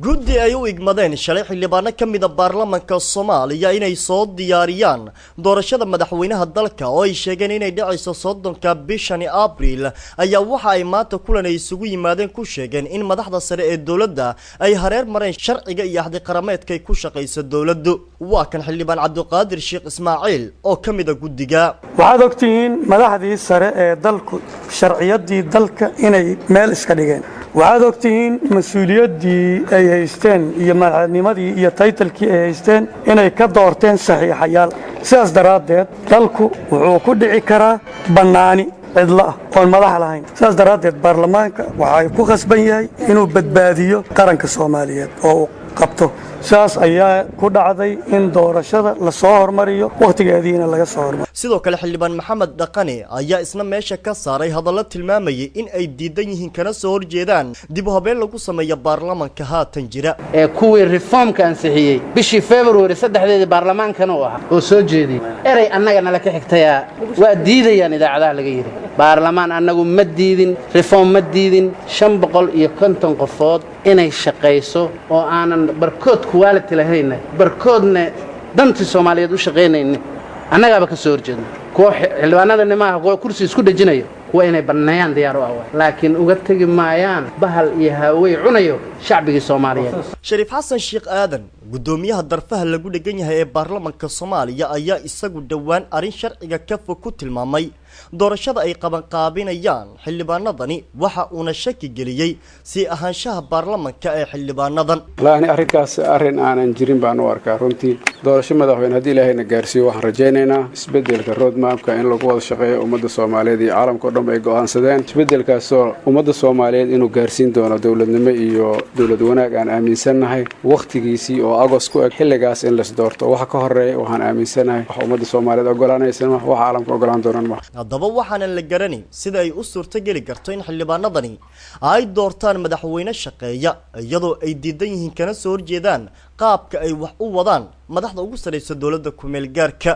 Guddi ay u igmadeen shalay xildhibaano ka mida baarlamanka Soomaaliya inay soo diyaariyaan doorashada madaxweynaha dalka oo ay sheegeen inay dhacayso 30-ka bishani Abriil, ayaa waxa ay maanta kulan ay isugu yimaadeen ku sheegeen in madaxda sare ee dowladda ay hareer mareen sharciga iyo axdi qarameedka ay ku shaqayso dowladdu. Waa kan xildhibaan Cabdiqaadir Sheekh Ismaaciil oo ka mida guddiga. Waxaad ogtihiin madaxdii sare ee dalku sharciyaddii dalka inay meel iska dhigeen. Waxaad ogtihiin mas-uuliyaddii ay haysteen iyo madaxnimadii iyo taytalkii ay haysteen inay ka doorteen saxiixayaal. Sidaas daraaddeed dalku wuxuu ku dhici karaa bannaani cidlo ah oon madax lahayn. Sidaas daraaddeed baarlamaanka waxaa ku khasban yahay inuu badbaadiyo qaranka Soomaaliyeed oo uu qabto. Sidaas ayaa ku dhacday in doorashada la soo hormariyo, wakhtigeediina laga soo hormariyo. Sidoo kale xildhibaan Maxamed Dhaqane ayaa isna meesha ka saaray hadallo tilmaamayay in ay diidan yihiin kana soo horjeedaan dib u habeen lagu sameeyo baarlamanka haatan jira. Ee kuwii reformka ansixiyey bishii February 3-deedii baarlamaankan uu ahaa oo soo jeediyey erey annaga nala ka xigtayaa waa diidayaan idaacadaha laga yidhi. Baarlamaan annagu ma diidin, reform ma diidin. 550 qofood inay shaqayso oo aanan barkood quality lahaynna, barkoodna dantii Soomaaliyeed u shaqaynaynin, annagaaba ka soo horjeedna. Kuwa xildhibaanada nimaaha, kuwa kursi isku dhejinayo, kuwa inay banneeyaan diyaar u ah, laakiin uga tegi maayaan bahal iyo haawey cunayo shacbigii Soomaaliyeed. Shariif Xasan Sheekh Aadan, guddoomiyaha darfaha lagu dhegan yahay ee baarlamanka Soomaaliya, ayaa isagu dhowaan arrin sharciga ka fog ku tilmaamay doorashada ay qabanqaabinayaan xildhibaanadani, waxa uuna shaki geliyey sii ahaanshaha baarlamanka ee xildhibaanadan. Wallaahi arrinkaas arrin aanan jirin baan u arkaa runtii. Doorasho madaxweyne haddii Ilaahayna gaarsiiyo, waxaan rajaynaynaa isbeddelka roadmapka in lagu wada shaqeeyo. Ummadda Soomaaliyeed iyo caalamka o dhan ay go'aansadeen isbeddelkaasoo ummadda Soomaaliyeed inuu gaarsiin doono dowladnimo iyo dowlad wanaag aan aaminsannahay, wakhtigiisii oo Agost ku eg xilligaas in las doorto. Waxa ka horeeya waxaan aaminsanahay wax ummadda Soomaaliyeed ogolaanaysan ma wax caalamka ogolaan doonan ma. Haddaba waxaanan la garanayn sida ay u suurtogeli karto in xildhibaanadani ay doortaan madaxweyne shaqeeya, iyadoo ay diidan yihiin kana soo horjeedaan qaabka ay wax u wadaan madaxda ugu sarraysa dowladda kumeel gaarka.